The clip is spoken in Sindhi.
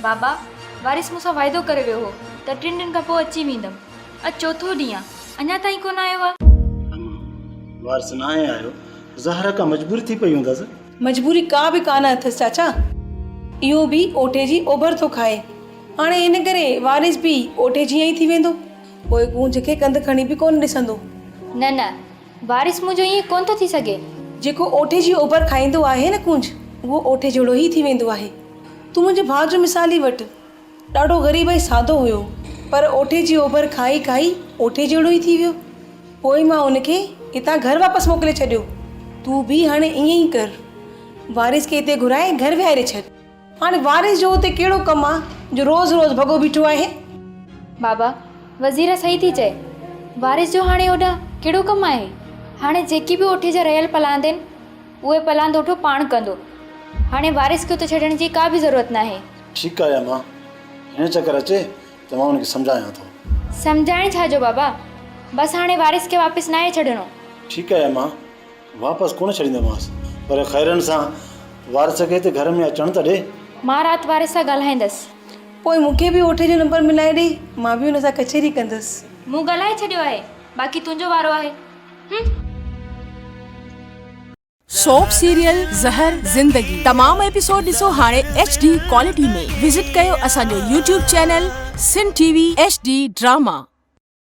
بابا، وارث مون سان واعدو ڪري ويو هو ته ٽن ڏينهن کان پوء اچي ويندم. اڄ چوٿون ڏينهن آ، اڃا تائين ڪونه آيو آ. امان، وارث ناهي آيو، ظاهر آ ڪا مجبوري ٿي پئي هوندس. مجبوري ڪا به ڪانه اٿس چاچا. اهو به اوٺي جي اوڀر ٿو کائي. هاڻي ان ڪري وارث به اوٺي جيان ئي ٿي ويندو. پوء ڪونج کي ڪنڌ کڻي به ڪونه ڏسندو. نه نه، وارث منهنجو ائين ڪونه ٿو ٿي سگهي. جيڪو اوٺي جي اوڀر کائيندو آهي نه ڪونج، اهو اوٺي جهڙو ئي ٿي ويندو آهي. تون منهنجي ڀاء جو مثال ئي وٺ. ڏاڍو غريب ۽ سادو هيو، پر اوٺي جي اوڀر کائي کائي اوٺي جهڙو ئي ٿي ويو. پوء مان ان کي هتان گهر واپس موڪلي ڇڏيو. تون به هاڻي ائين ئي ڪر. وارث کي هتي گهرائي گهر ويهاري ڇڏ. هاڻي وارث جو اتي ڪهڙو ڪم آ جو روز روز ڀڳو بيٺو آهي. بابا، وزيره صحيح ٿي چئي. وارث جو هاڻي اوڏانهن ڪهڙو ڪم آهي. هاڻي جيڪي به اوٺي جا رهيل پلاند آهن، اهي پلاند اوٺو پاڻ ڪندو. هاڻي وارث کي اتي ڇڏڻ جي ڪا به ضرورت ناهي. ٺيڪ آهي امان، هن چڪر اچي ته مان ان کي سمجهايان ٿو. سمجهائڻ ڇا جو بابا، بس هاڻي وارث کي واپس ناهي ڇڏڻو. ٺيڪ آهي امان، واپس ڪونه ڇڏيندومانس پر خيرن سان وارث کي هتي گهر ۾ اچڻ ته ڏي. مان رات وارث سان ڳالهائيندس. پوء مون کي به اوٺي جو نمبر ملائي ڏي، مان به ان سان ڪچهري ڪندس. مون ڳالهائي ڇڏيو آهي، باقي تنهنجو وارو آهي. هم. سوپ سيريل زهر زندگي تمام ايپيسوڊ ڏسو هاڻي ايڇ ڊي ڪوالٽي ۾ وزٽ ڪيو اسان جو YouTube channel Sindh T V H D drama.